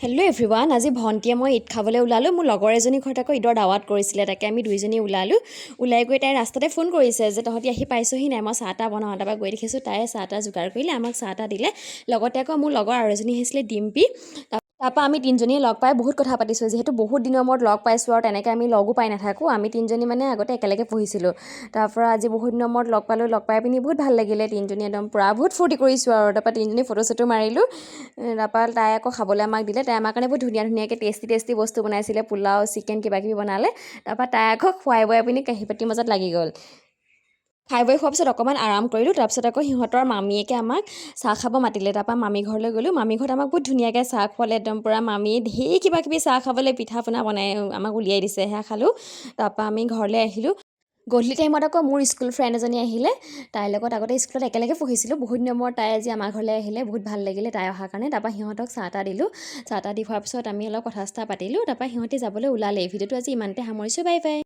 Hello' everyone, আজি ভণ্টিয়ে মই ঈদ খাবলৈ ওলালোঁ। মোৰ লগৰ এজনী ঘৰত আকৌ ঈদৰ দাৱাত কৰিছিলে। তাকে আমি দুইজনী ওলালোঁ। ওলাই গৈ তাই ৰাস্তাতে ফোন কৰিছে যে তহঁতি আহি পাইছহি নাই, মই চাহ তাহ বনাওঁ। তাৰপৰা গৈ দেখিছোঁ তাই চাহ তাহ যোগাৰ কৰিলে, আমাক চাহ তাহ দিলে। লগতে আকৌ মোৰ লগৰ আৰু এজনী আহিছিলে, ডিম্পী। তাৰপৰা আমি তিনিজনীয়ে লগ পাই বহুত কথা পাতিছোঁ, যিহেতু বহুত দিনৰ মূৰত লগ পাইছোঁ আৰু তেনেকৈ আমি লগো পাই নাথাকোঁ। আমি তিনিজনী মানে আগতে একেলগে পঢ়িছিলোঁ। তাৰপৰা আজি বহুত দিনৰ মূৰত লগ পালোঁ। লগ পাই পিনি বহুত ভাল লাগিলে। তিনিজনী একদম পূৰা বহুত ফূৰ্তি কৰিছোঁ আৰু তাৰপৰা তিনিজনী ফটো চটো মাৰিলোঁ। তাৰপৰা তাই আকৌ খাবলৈ আমাক দিলে। তাই আমাৰ কাৰণে বহুত ধুনীয়া ধুনীয়াকৈ টেষ্টি টেষ্টি বস্তু বনাইছিলে, পোলাও, চিকেন, কিবা কিবি বনালে। তাৰপৰা তাই আকৌ খুৱাই বোৱাই পিনি কাঁহী বাতিৰ মাজত লাগি গ'ল। খাই বৈ খোৱাৰ পিছত অকণমান আৰাম কৰিলোঁ। তাৰপিছত আকৌ সিহঁতৰ মামীয়েকে আমাক চাহ খাব মাতিলে। তাৰপৰা মামী ঘৰলৈ গ'লোঁ। মামী ঘৰত আমাক বহুত ধুনীয়াকৈ চাহ খোৱালে। একদম পূৰা মামীয়ে ঢেৰ কিবা কিবি চাহ খাবলৈ পিঠা পনা বনাই আমাক উলিয়াই দিছে, সেয়া খালোঁ। তাৰপৰা আমি ঘৰলৈ আহিলোঁ। গধূলি টাইমত আকৌ মোৰ স্কুল ফ্ৰেণ্ড এজনী আহিলে। তাইৰ লগত আগতে স্কুলত একেলগে পঢ়িছিলোঁ। বহুত দিনৰ মূৰত তাই আজি আমাৰ ঘৰলৈ আহিলে। বহুত ভাল লাগিলে তাই অহাৰ কাৰণে। তাৰপৰা সিহঁতক চাহ তাহ দিলোঁ। চাহ তাহ দি হোৱাৰ পিছত আমি অলপ কথা চথা পাতিলোঁ। তাৰপৰা সিহঁতি যাবলৈ ওলালেই। ভিডিঅ'টো আজি ইমানতে সামৰিছোঁ। Bye bye.